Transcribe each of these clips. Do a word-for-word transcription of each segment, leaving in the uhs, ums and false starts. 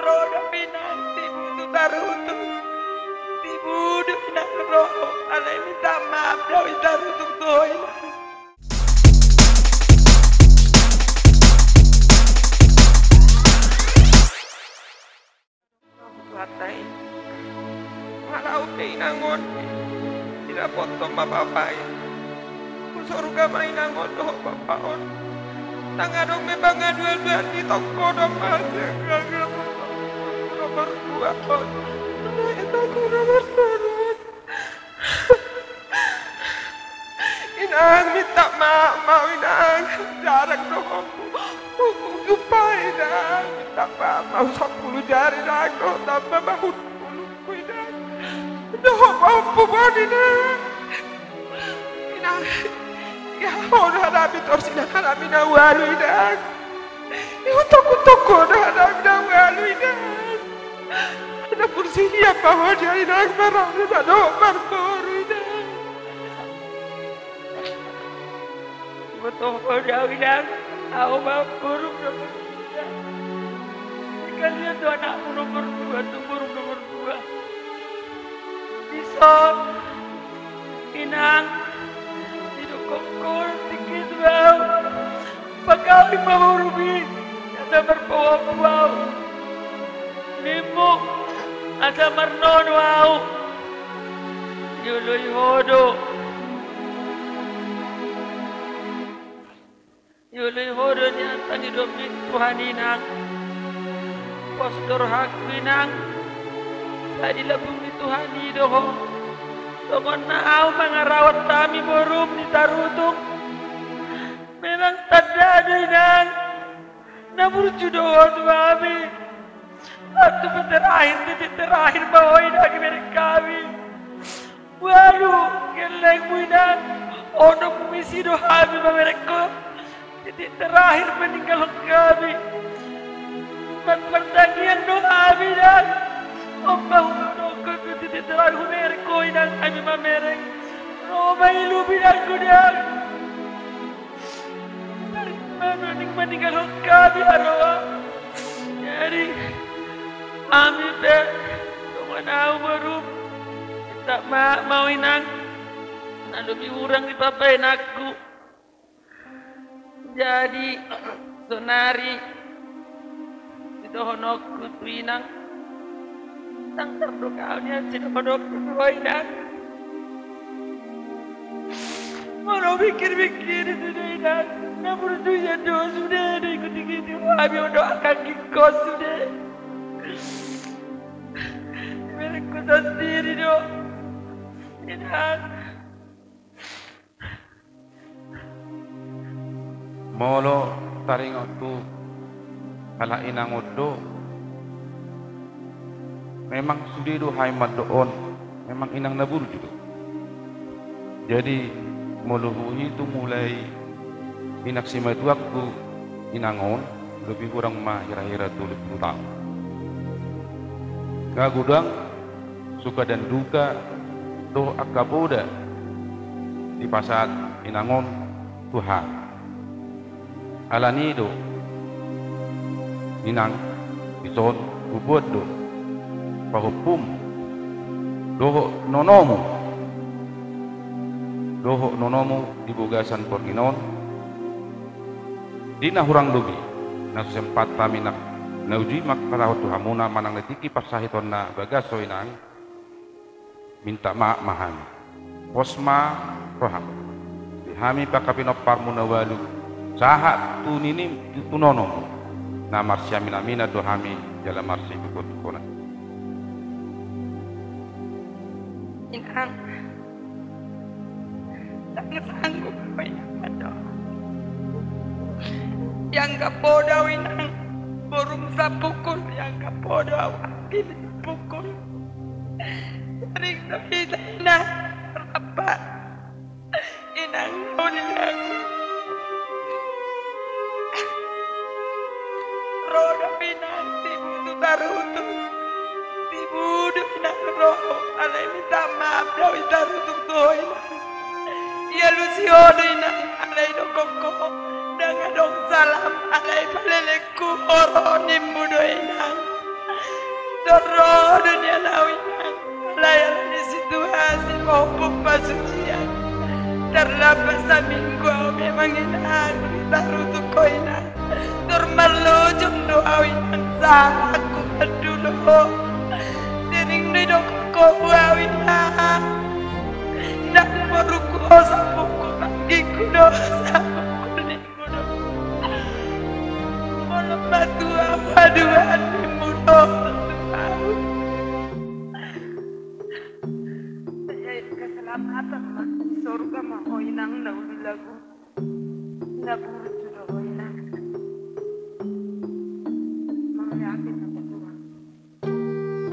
Ro do inang tibu tu tarutung. Tibu do inang ro. Alai minta maaf do i tarutung tu ho inang. Tuhan tai. Malau pe inang on. Ina potong ma bapa i. Husorga ma inang on dohot bapa on. Ndang adong be pangaduaduan di tonggo do ma. Nomor dua on. Ina tonggo nomor dua on. Inang, minta maaf ma au inang. Jarang do ho. Hujumpang inang. Minta maaf ma au sampulu jari inang. Dohot tamba ma hut. Inang, dohot ompu on inang. Inang, ia ho do hanami torus inang, hanami na ualu inang. Ia hutongkutongku do hanami na ualu inang. Ina pulsi ia paho dia inang marana dohot marboru inang. Boto ho do au inang, au ma borum nomor dua. Dikalian do anakmu nomor dua, tu borum nomor dua. Dison, inang, didok ho tingki tu au. Pagaui ma borum i, asa marpaompu au. Nimmu, asa marnono au. Dioloi ho do. Dioloi ho do nian pangidomi Tuhan inang. Pos do rohangku inang. Sai dilambungi Tuhan i do ho. Songon na au mangarawat hami borum di tarutung. Memang tanda do inang. Na burju do ho tu hami. Waktu terakhir, detik terakhir ma ho inang dibereng hami. Waduh, gellengmu inang. Onom misi do hami mamereng ho. Detik terakhir meninggalhon hami. Mar-, martangiang do hami inang. Ompa hudokhon detik terakhir hubereng ho inang hami mamereng. Ro ma ilumu inang godang. Manu ning meninggalhon hami haroa. Jadi hami pe songon au borum. Minta maaf ma au inang. Na lobi hurang di papa inangku. Jadi sonari sidohononku tu inang. Ndang tardok au nian sidohononku tu ho inang. Molo pikir-pikir sude inang, na burju do sude, diikuti-ikuti hami on do anggi ho sude. Dibereng ho sandiri do inang. Molo taringot tu halak inang on do, memang sude do hami mandok on, memang inang na burju do. Jadi molo huhitung mulai inang simatuangku inang on, lobi hurang ma hira-hira tolu pulu taon. Nga godang suka dan duka dohot angka poda dipasahat inang on tu hami. Alani do inang, dison hubuat do pahompum dohot nonomu, dohot nonomu di bagasan borngin on. Di na hurang lobi na so sempat hami na uju i mangkatahon tu hamuna manang na tingki parsahitonna bagas ho inang. Minta maaf ma hami. Pos ma roham. Di hami pangka pinomparmu na ualu, sahat tu ninim tu nonom, na marsiamin-aminan do hami jala marsitukon-tukonan. Inang, ndang sanggup au inang mandok. Ianggap ho do au inang borum sapukun, ianggap ho do au anggi sapukun. Sering do hita inang rapat. Inang, inang. Ro do inang tibu tu tarutung. Tibu do inang ro. Alai minta maaf do i tarutung tu ho inang. Dialusi ho do inang. Alai dohonon ho ndang adong salam. Alai palelengku ro nimmu do inang. Ro do nian au, Inang. Alai ala ni situasi maupun pasucian, tarlambat saminggu au memang, Inang, tarutuk ho, Inang. Tor marlojong do au, Inang, salangku mandulu ho. Sining do didok ho tu au, Inang. Inang, borungku, ho sapungku, manggihku do sapungku ni. Molo matua paduan ni mudo. Keselamatan ma, sorga ma ho, Inang, na ulu lagu. Na burju do ho, Inang. Mauliate ma tu Tuhan.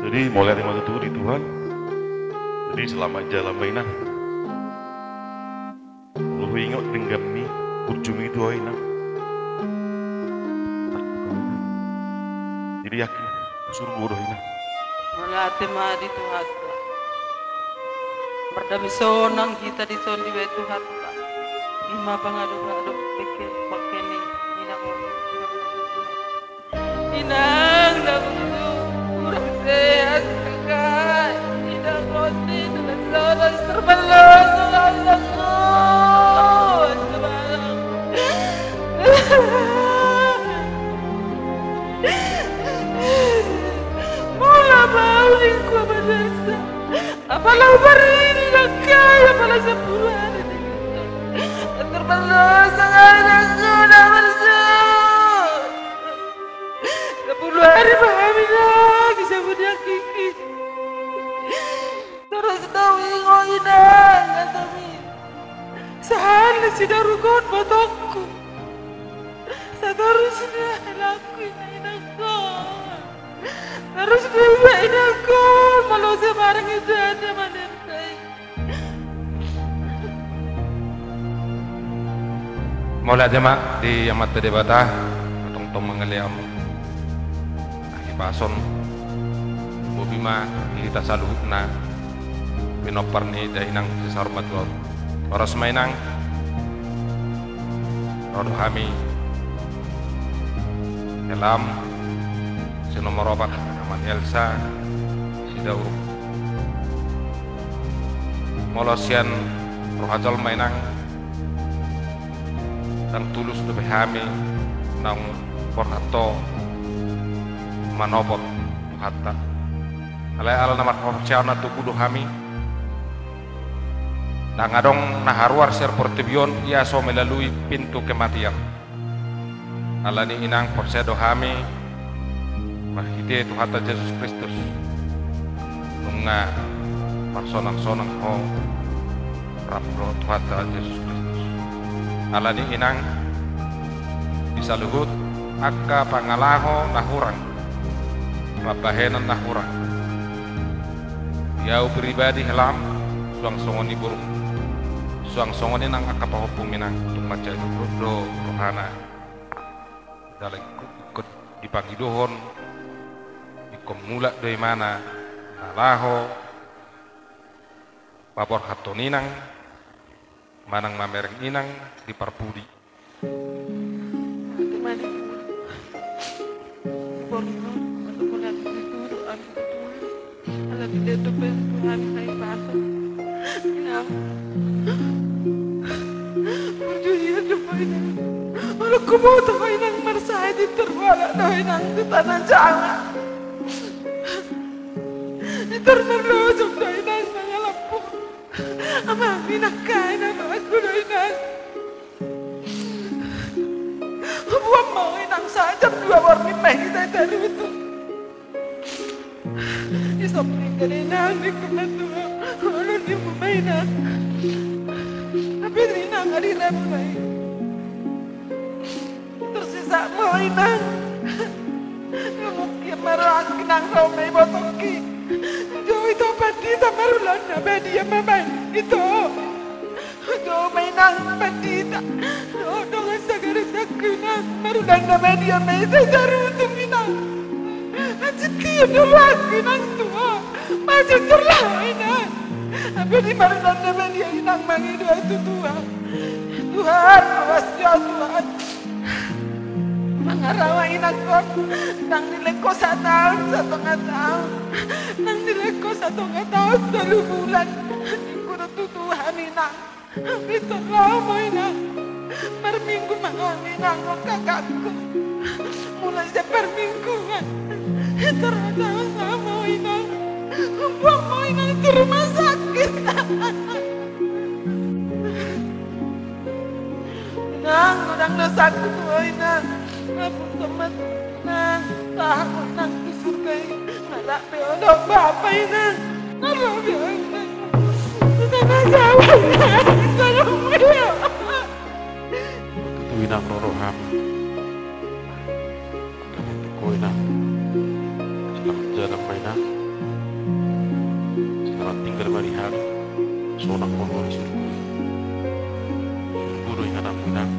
Jadi, mauliate ma tutu di Tuhan. Jadi, selamat jalan ma, Inang. Molo huingot dengganmi, burjumi tu ho, Inang. Jadi, yakin, surgo do ho, Inang. Mauliate ma di Tuhanta. Mardame sonang hita dison dibahen Tuhanta. I ma pangadop-adop bangke, bangke ni Inang on. Inang, na burju, kurang sehat, kakak. Inang, roti, tulang sono, termelo, tulang sono. Mula mau di gua berasa. Apala ubar ini, kakak, apala sepuluh hari. Termelo, sangat, sudah berasa. Sepuluh hari ma hami, Inang, disebut dia Kiki. Torus do huingot, Inang, hatamu. Sahat ni sidarugon botongku. Satorus ni halakku, Inang, Inang, ho. Torus do, Inang, ho, molo semarang itu ada manentai. Mauliate ma di Amanta Debata, na tongtong mangalehon hahipason, bobi ma di hita saluhutna, pinompar ni hita, Inang, si saur matua on. Horas ma, Inang. Ro do hami, helam, si nomor opat, Amang Elsa, si Daur. Molo sian roha jolma, Inang, ndang tulus dope hami naung borhat ho manopot Tuhanta. Alai ala na marhaporseaon na togu do hami, ndang adong na haruar sian portibi on ia so melalui pintu kematian. Alani i, Inang, porsea do hami marhite Tuhanta Jesus Kristus, nunga marsonang-sonang ho rap dohot Tuhanta Jesus Kristus. Alani i, Inang, di saluhut angka pangalaho na hurang, pambahenan na hurang, di ahu pribadi, helam, suang songon i borungku, suang songon i nang angka pahompum, Inang, tung mansai do rohana. Jala ingkon dipangidohon, ingkon mulak do imana na laho paborhathon inang manang mamereng inang di parpudi. Mauliate ma di Tuhan. Borngin, mauliate ma di Tuhan. Ala pide dope Tuhan, hai pasu. Inang. Burju ia dope, Inang. Molo huboto ho, Inang, marsahit, pintor hualap do ho, Inang, tu tanah jawa. Pintor marlojong do ho, Inang, mangalap ho. Amang, Inang, kain amangku do ho, Inang. Huboan ma ho, Inang, sahat jam dua borngin ma hita i tarutung. Isop ni, Inang, ningku ma tu ho. Olo, ningku ma, Inang. Hape, Inang, ari Rabu ma i. Tersisa ma ho, Inang. Mungkin ma rohangki, Inang, ro ma ibotongki. Jolo ito pandita marulaon na badia ma baen ito. Jolo ma, Inang, pandita. Jolo dongan sagarejangku, Inang, marulaon na badia ma i sai tarutung, Inang. Ansit hian do rohangku, Inang, tu ho. Masih terlalu, Inang. Hape di marulaon na badia, Inang, mangido ahu tu Tuhan. Tuhan, awas ya Tuhan. Nunga ro ma inang on, nang dilehon ho sataon, satonga taon, nang dilehon ho satonga taon, tolu bulan. Ningku do tutu hami, Inang. Hami tar ro ma, Inang. Marminggu ma hami, Inang, dohot kakakku. Mulai sian parmingguan, tar ro ma hami, Inang. Hubuang ma, Inang, tu rumah sakit. Inang, godang dosaku tu ho, Inang. Ampunhon ma, Inang. Tahan, Inang, di surga i. Nunga rap be ho dohot bapa, Inang. Nunga rap be ho, Inang. Nunga rap be ho, Inang. Tolong be ho. Tutu, Inang, ro roham. Ho, Inang. Selamat jalan ma, Inang. Selamat tinggal ma di hami. Sonang ma ho di surgo i. Surgo do ingananmu, Inang.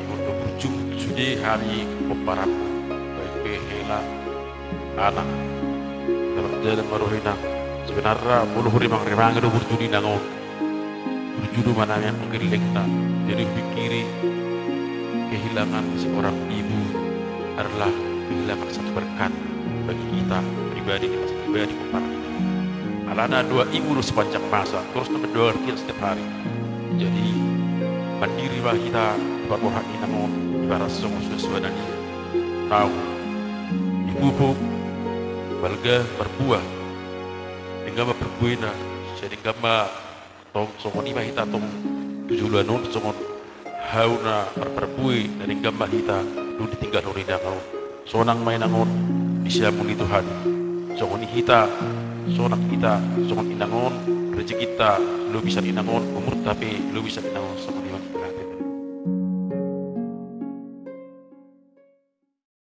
Ingot do burju sude hami pomparanmu, baik be hela, anak. Selamat jalan ma roha, Inang. Sebenarna molo hurimangrimangi do burju ni inang on, burju do manang gellengna. Jadi hupikiri, kehilangan seorang ibu adalah kehilangan satu berkat bagi kita pribadi, kita pribadi, pomparan. Alana doa ibu do sepanjang masa, terus na mendoakan kita setiap hari. Jadi, mandiri ma hita di parroha ni inang on, ibarat songon suansuanan i. Tahu, dipupuk, balga, marbuah. Denggan ma parbuena, sai denggan ma tong, songon i ma hita tong tu joloan on, songon hau na marparbue, na denggan ma hita dung ditinggalhon inang on. Sonang ma inang on di siamun ni Tuhan i. Songon i hita, sonang hita songon inang on, rejekinta lobi sian inang on, umurta pe lobi sian inang on.